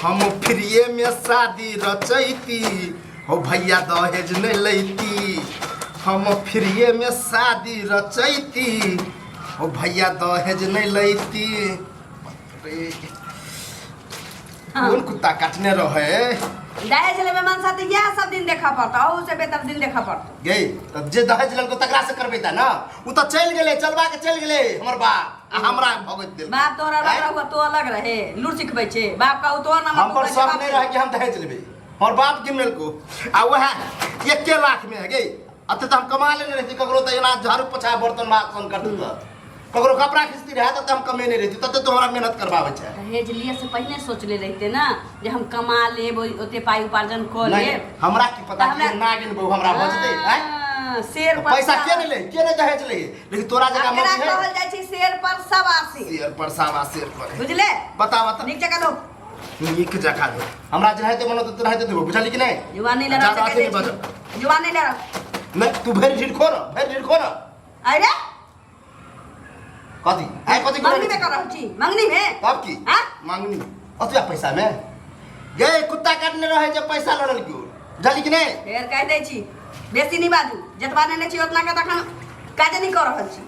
हम फ्रीए में शादी रचैती हो भैया दहेज नहीं लैती। हम फ्रीए में शादी रचैती हो भैया दहेज नहीं लैती। रे, कोन कुत्ता काटने रहे? दहेज लेबे मनसा तऽ इएह सब दिन देखऽ पड़तौ, अहू से बेहतर दिन देखऽ पड़तौ। गे तऽ जे दहेज लेलको तकरा से करबै ता ना। उ तऽ चलि गेलै, चलबा के चलि गेलै हमर बाप आ हमरा भगत देल। बाप तोहर अलग आँय? रहू, तो अलग रहे, लूर सिखबै छै बाप का, तोहर नाम हम पर शौक नहीं रहे कि हम दहेज लेबै। हमर बाप गिन लेलको आ वएह 1 लाख में है गे। अते तऽ हम कमा लेने रहती ककरो तऽ एना झाड़ू पोछा बर्तन बासन कर देता, ककरो कपड़ा खींचती रहे तऽ हम कमेने रहती, तते तो हमरा मेहनत करबाबै छै। दहेज लिए से पहिने सोचले रहते ना जे हम कमा लेब, ओते पाई उपार्जन कऽ नहीं, लेब। हमरा की पता तऽ हमरा- कि नागिन बहु हमरा बचतै, आँय? हाँ, शेर तऽ पर पैसा के नहीं ले, के नहीं दहेज ले, लेकिन तोरा जगह एकरा मौगी है। कहल जाइ छै शेर पर सवा शेर। शेर पर सवा शेर पर। बुझले? बता बता। नीक जगह दो। नीक जगह दो। हमरा जे रहते मनो तो रहते देबो, बुझली कि नहीं? जुबान नहीं लड़ा ज्यादा सकै अथी नहीं छी। बजब। जुबान नहीं लड़ा। नहीं, तू भरि ढीर खो ना, भरि ढीर खो ना। अरे? कथी? आइ कथी मंगनी में कर रहल छी, मंगनी में। तब की? हाँ? मंगनी। ओतबा पैसा में? गे कुत्ता काटने रहे जे पैसा लड़ल क्यों? बुझली कि नहीं? फेर कहि दै छी, बेसी नहीं बाजू, जतबा नेने छी ओतना के तखन काज नहीं कर रहल छी।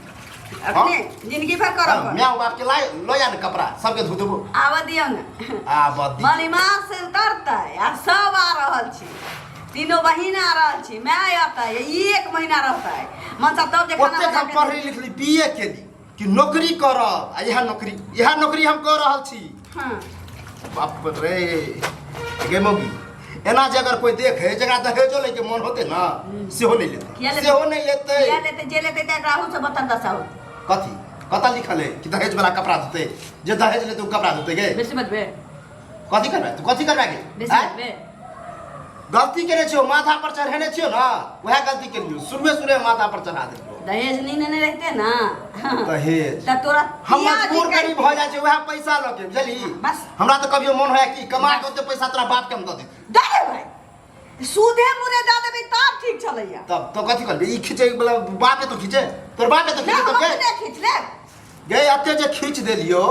अखने जिंदगी भर करब। हाँ, माय बाप के लाय लो या ने कपड़ा सबके धो देबो। आबऽ दियौ ने। आबऽ दियौ। मलिमास से उतरतै आ सब आ रहल छी, तीनों बहिन आ रहल छी, माय अतै, ई 1 महीना रहतै मनसा तब जे खाना ओतेक बना हम के पढ़ली लिखली बी ए केली कि नौकरी करब आ इएह नौकरी, इएह नौकरी हम कऽ रहल छी। हाँ। बाप रे गे मौगी, एना जे अगर कोई देखे जकरा दहेजो लैके मन होते ना सेहो नहीं लेते। किया लेतै? सेहो नहीं लेते। किया लेते? जे लेते ते राहु से बतन दशा होते। कथी कतऽ लिखल है कि दहेज वाला कपड़ा धोते? जे दहेज लेते ओ कपड़ा धोते गे। बेसी बजबे। कथी करबे तू? कथी करबे गे? बेसी आँय? बजबे। गलती केने छियौ, माथा पर चढ़ेने छियौ ना, वएह गलती केलियौ, शुरुए शुरुए माथा पर चढ़ा देलियौ। दहेज नहीं लेने रहते ना। दहेज। त तोरा हम पियाज मजबूर के- गरीब भऽ जाइ छै वएह पैसा लऽ के, बुझलही? बस। हमरा तऽ कभियो मन होया कि कमा के ओते पैसा तोरा बाप के हम दऽ देती। दऽ देबै, सूदे मुरे दऽ देबै तब ठीक छलैया। तब तो कथी करबी? ई खींचे वाला बापे तो खींचे, तोर बापे तो खींचे। नहि, तब हम गे। अपने खींच लेब। गे एते जे खींच देलियो,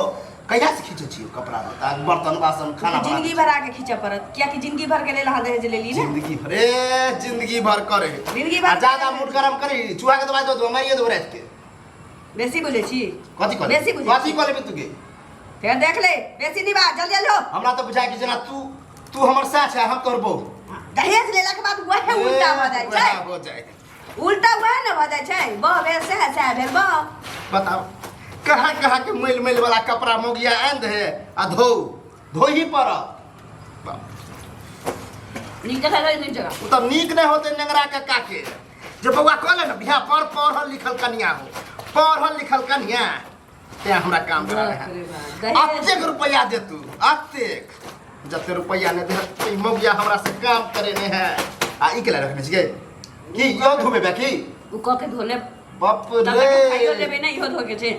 कहिया से खींचे छियो कपड़ा लत्ता बर्तन बासन खाना बना? जिंदगी भर आके खींचे पड़त, कियाकि जिंदगी भर के लेल अहाँ दहेज लेली ने। जिंदगी भर, ए जिंदगी भर करे। जिंदगी भर आ ज्यादा करे। मूड गरम करी चूहा के दवाई दो, दो मारिए दो रात के। बेसी बुझै छी? कथी कहले? बेसी बुझै कथी छी? कहले तू गे? फेर देख ले, बेसी नहीं बा, जल्दी जल्दी हो। हमरा तो बुझाय कि जेना तू तू हमर सास है, हम तोहर बहू। दहेज लेला के बाद वह उल्टा भऽ जाइ छै। वएह हो जाइ। उल्टा वएह ने भऽ जाइ छै, बह भेल सएह, सएह भेल बह। बताओ कहाँ कहाँ के मैल मैल वाला कपड़ा मोगिया आन दे आ धो धोही पड़त। नीक जगह रही, नीक जगह। ओ तऽ नीक नहि होतै नेंगरा के काके जे बौआ कहले ने बियाह पर पढ़ल लिखल कनिया हो, पढ़ल लिखल कनिया तें हमरा काम करा बाप है। रे बाप, दहेज। अतेक रुपया दे तू, अतेक जते रुपया नहि दे ई मौगिया हमरा से काम करे नहीं है। आ ई केला रखने छियै की यो धोबे की? उ कऽ के धो लेब। बाप तब तक खाइयो रे। लेबै ने, इहो धो के छै।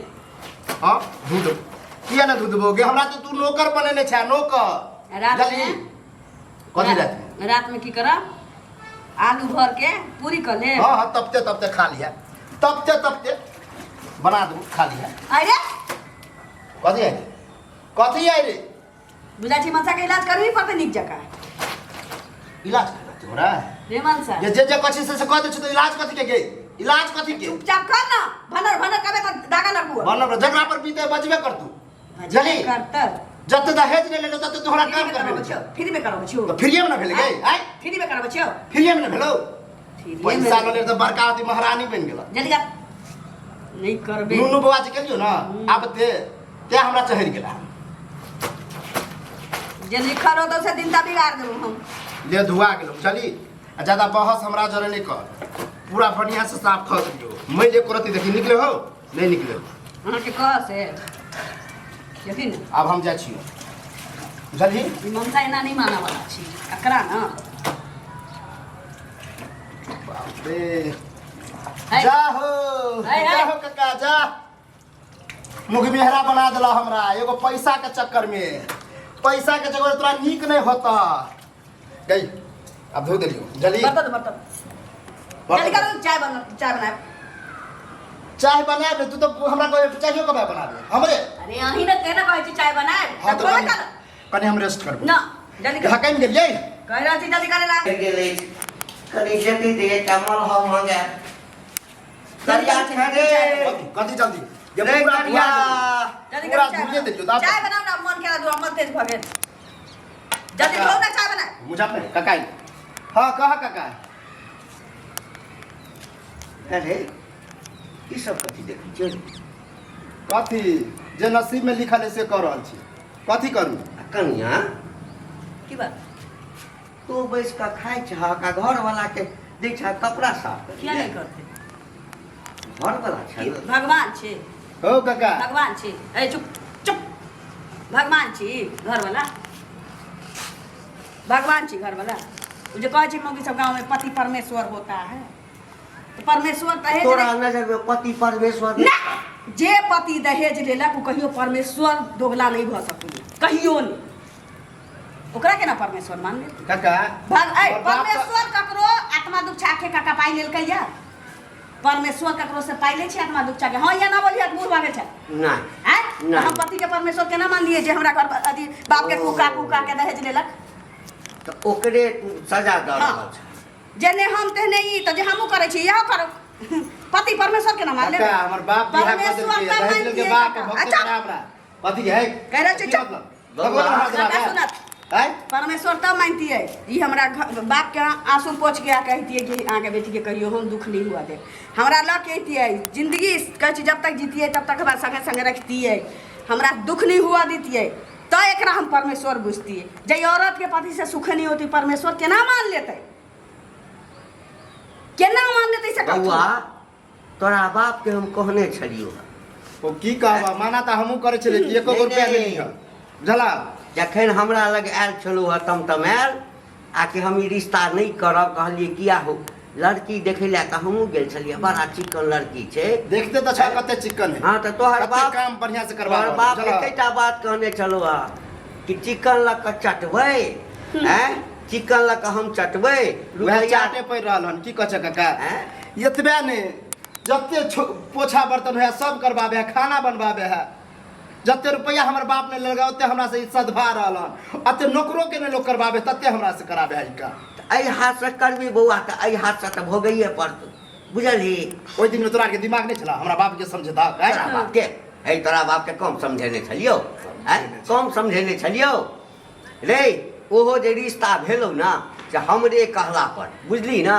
हाँ धो देबो। किया ना धो देबो गे? हमरा तो तू नौकर बनेने छै, नौकर। रात जल्दी। में? कथी रात में? रात में की करब, आलू भर के पूरी कर लेब। हाँ हाँ तपते तपते खा लिया, तपते तपते बना देबो खा लिया। अरे कथी आइ रे? कथी आइ रे? बुझा छी मनसा के इलाज करबी पड़तै नीक जकाँ। इलाज करबै तोरा? रे मनसा। जे जे जे कथी से कह दै छी तऽ इलाज कथी के गे? इलाज कथी के? चुपचाप कर ना, भनर भनर कबे तऽ दागा लगू। भनर जकरा पर बीते बजबे करतू। बजबे करतै। जते दहेज नहि लेलो तते तोहरा काम करबे नहि छौ। फ्री में करबै छौ। तऽ फ्रीए में ना भेलै गे? आँय? फ्री में करबै छौ। फ्रीए में ना भेलौ? फ्रीए में। पैसा लऽ ले तऽ बड़का अथी महारानी बनि गेल। जल्दी कर। नहि करबे। नुनू बौआ जे केलियौ ना, आब ते ते हमरा चढ़ि गेला। जे लिखल रहतौ से दिन ता बिगाड़ देबौ हम। ले धुआ गेलौ चली, आ ज्यादा बहस हमरा जरे नहि कर, पूरा बढ़िया से साफ कऽ दियौ। मैल एको रत्ती देखी निकले हो नहीं निकले हो। अहाँके कह से देखी ने। आब हम जाइ छियौ बुझलही? ई मनसा एना नहि मानऽ वाला छी एकरा न। बाप रे। है। जा हो, है, है। जा हो कक्का जा, मुख मेहरा बना देला हमरा एगो पैसा के चक्कर में। पैसा के चक्कर में तोरा नीक नहीं होता। गई अब धो देलियो जल्दी। बर्तन बर्तन जल्दी करू, चाय बना, चाय बनाए। चाय बनाए तू तो हमरा कहे चाहियो कब बनाबे हमरे? अरे अहीं ने केना कहै छी चाय बनाए? हाँ, तऽ तो बोले बना। कर। कनी हम रेस्ट करबो। ना जल्दी कर। हकैम गेलियै। कहि रहल छी जल्दी करे ला। गेल अछि कनि जल्दी दे एकटा मलहम मंगायब करिया छै रे। कथी कथी जल्दी ये रे पूरा करिया। धुआ जल्दी पूरा कर चाय धुलिए बनाओ। देलियौ दाँत। चाय बनाओ ना, मन केला दुआ मन तेज भऽ गेल। जल्दी धो ना, चाय बना। मुजफ्फर काका, हाँ कह काका। अरे ई सब कथी देखै छियै? कथी जे नसीब में लिखल है से कह रहल छी, कथी करू? आ कनिया की बात? तू बैस कऽ खाइ छहक आ घरवाला के दै छहक कपड़ा साफ करै किया नहि लए। करतै? घरवाला छै की ने। भगवान छी? हो काका। भगवान छी? ए चुप चुप, भगवान छी घरवाला? भगवान छी घरवाला? ओ जे कहै छै मौगी सब गाँव में पति परमेश्वर होता है, तो परमेश्वर दहेज तोरा नजर में पति परमेश्वर? ना, जे पति दहेज लेलक ओ कहियो परमेश्वर दोगला नहीं भऽ सकैए, कहियो नहीं। ओकरा केना परमेश्वर मान लेत? काका भग ए हमर बाप परमेश्वर ककरो आत्मा दुख के काका पाइ लेलकै या? परमेश्वर ककरो से पाइ लै छै आत्मा दुख के? हाँ या ना बोलिए, बूढ़ भऽ गेल छै। नहि। आँय? तऽ नहि। हम पति के परमेश्वर केना मान लिए जे हमरा घर अथी बाप के कुका कुका के दहेज लेलक? तऽ ओकरे तू सजा दऽ हाँ। रहल छ। जेने हम तेहने ई, तऽ जे हमहूँ करै छी इएह करू। पति परमेश्वर केना मान लेबै? काका हमर बाप बियाह कऽ परमेश्वर देलकै, तऽ दहेज मानि लेलकै लिए बाप काका। भक्त अच्छा। बना हमरा कथी है? कहि रहल छी, की चुप। मतलब भगवान हमरा काका देलक सुनत। आँय? परमेश्वर तब मानतियै ई हमरा बाप के आंसू पोछ के कहतियै कि अहाँके बेटीके कहियो हम दुख नहीं हुआ दे। हमरा लऽ के अइतियै, जिंदगी कहै छी जब तक जीतियै तब तक हमरा संगे संगे रखतियै, हमरा दुख नहीं हुआ दितियै, तऽ एकरा हम परमेश्वर बुझतियै। जे औरत के पति से सुख नहीं होती, परमेश्वर केना मान लेतै? केना मान लेतै से कहू? बौआ, तोरा बाप के हम कहने छलियौ हँ। ओ की कहबा, माना तऽ हमहूँ करै छलियै कि एको गो रुपया नहि लिहऽ, बुझला? जखन हमरा लग आयल छलौ हँ तमतमायल आ कि हम ई रिश्ता नहि करब, कहलियै किया हो? लड़की देखै लए तऽ हमहूँ गेल छलियै, बड़ा चिक्कन लड़की छै। देखते तऽ छह कते चिक्कन है। हाँ, तऽ तोहर कते बाप काम बढ़िया से करबा तोहर रहल, बाप बुझला? एकेटा बात कहने छलौ हँ कि चिकन लऽ कऽ चटबै, आँय, चिकन लऽ कऽ हम चटबै वएह रुपैआ। चाटे पड़ि रहल हन, की कहै छै काका? आँय? एतबे नहि, जते पोछा बर्तन है सब करबाबे है, खाना बनबाबे है। जते रुपैआ हमर बाप ने लेलकै ओते हमरा से ई सदभा रहल हन। अते नौकरो के नहि लोक करबाबे तते हमरा से कराबे है ई काम। तऽ एहि हाथसँ करबी बौआ तऽ एहि हाथसँ तऽ भोगैए पड़तौ, बुझलही? ओहि दिन तोरा के दिमाग नहि छला हमरा बाप के समझेता? आँय? तोरा बाप के हे, तोरा बाप के कम समझेने छलियौ? आँय, कम समझेने छलियौ रे? ओहो जे रिश्ता भेलौ ने से हमरे कहला पर, बुझली ना?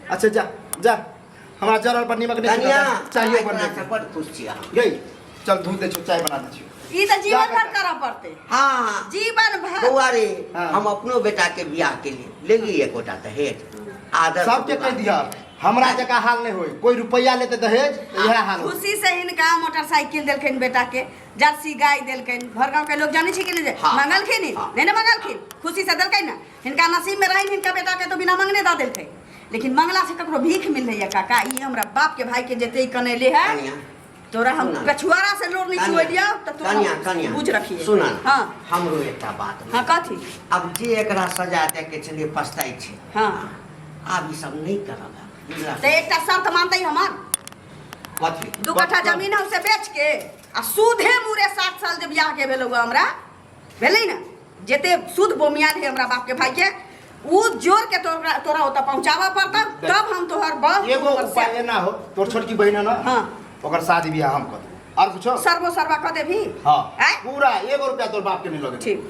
अच्छा जा जा, हमरा जरल पर नीमक नहीं कनिया छिटल, चाहिए आइ बनबे तोरा से बड़ खुश छी हम। गई, चल धो दे छो, चाय बना दे छो। ई तऽ जीवन जा भर करऽ पड़तै। हाँ। जीवन भर। बौआ रे। हाँ। हम अपनो बेटा के बियाह के लिए लेली एकोटा दहेज आदर सबके कह दिया हमरा जकाँ हाल नहीं होई, कोई रुपया लेते दहेज तो इएह हाल होई। खुशी से हिनका मोटरसाइकिल देलखिन, बेटा के जर्सी गाय देलखिन। भर गाँव के लोग जानै छै कि नहि जे हाँ। मंगलखिन ही? हाँ। नहि ने मंगलखिन, खुशी से देलकै ने। हिनका नसीब में रहनि, हिनका बेटा के तो बिना मंगने दऽ देलकै। लेकिन मंगला से ककरो भीख मिलैया काका? ई हमरा बाप के भाई के जते कनेले है। कनिया, तोरा हम सुना। कछुआरा से लोर नहीं कनिया, चुएलियौ तऽ तू कनिया, कनिया, बुझ रखिए। सुना ने, हाँ। हमरो एकटा बात। हाँ, कथी? अब जे एकरा सजा दे के छलियै पछताइ छै। हाँ। आब ई सब नहि करब, बुझला? तऽ एकटा शर्त मानतै हमर? कथी? 2 कट्ठा जमीन हम से बेच के आ सूदे मुरे 7 साल जे बियाह के भेलौ हमरा भेलै ने, जते सूद बोमियाल है हमरा बाप के भाई के, उ जोर के तोरा तोरा ओतऽ पहुंचाबऽ पड़तौ, तब हम तोहर बस। एगो उपाय एना हो, तोर छोटकी बहिन है ना? हाँ। ओकर शादी बियाह हम कर देबो, और कुछो? सर्वो सर्वा कऽ देबही? हाँ। आँय? पूरा एगो रुपया तोर बाप के नहीं लगे। ठीक।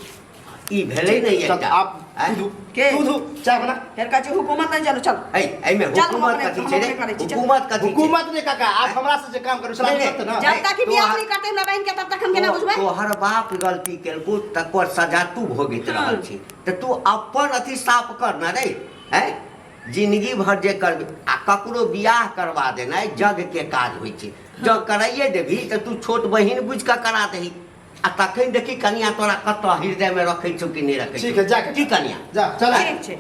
ई भेलै ने चल एकटा आप आँय? तू धू। के? तू धू, चाय बना। फेर कहै छै हुकूमत नहीं चलो, चल। है एहिमे चल, हम हुकूमत अपने- कथी हम छै रे? अपने करै छी, चल। हुकूमत कथी छै? हुकूमत ने काका, आप हमरा से जे काम करू नहीं, नहीं। सलाम ना। जब तक कि बियाह तोहर- नहीं करते हमरा बहन के तब तक हम केना बुझबै? तोहर बाप गलती केलको तकर सजा तू भोगैत रहल छी, तऽ तू अपन अथी साफ कर ने रे। हैं, जिंदगी भर जे करबी आ ककरो बियाह करवा देनाइ जग के काज होइ छै। जँ कराइए देबही तऽ तू छोट बहिन बुझि कऽ करा दही आ तखन देखी कनिया तोरा कतऽ हृदयमे रखै छौ कि नहि रखै। ठीक है, जा। की कनिया? जा, चल। ठीक छै।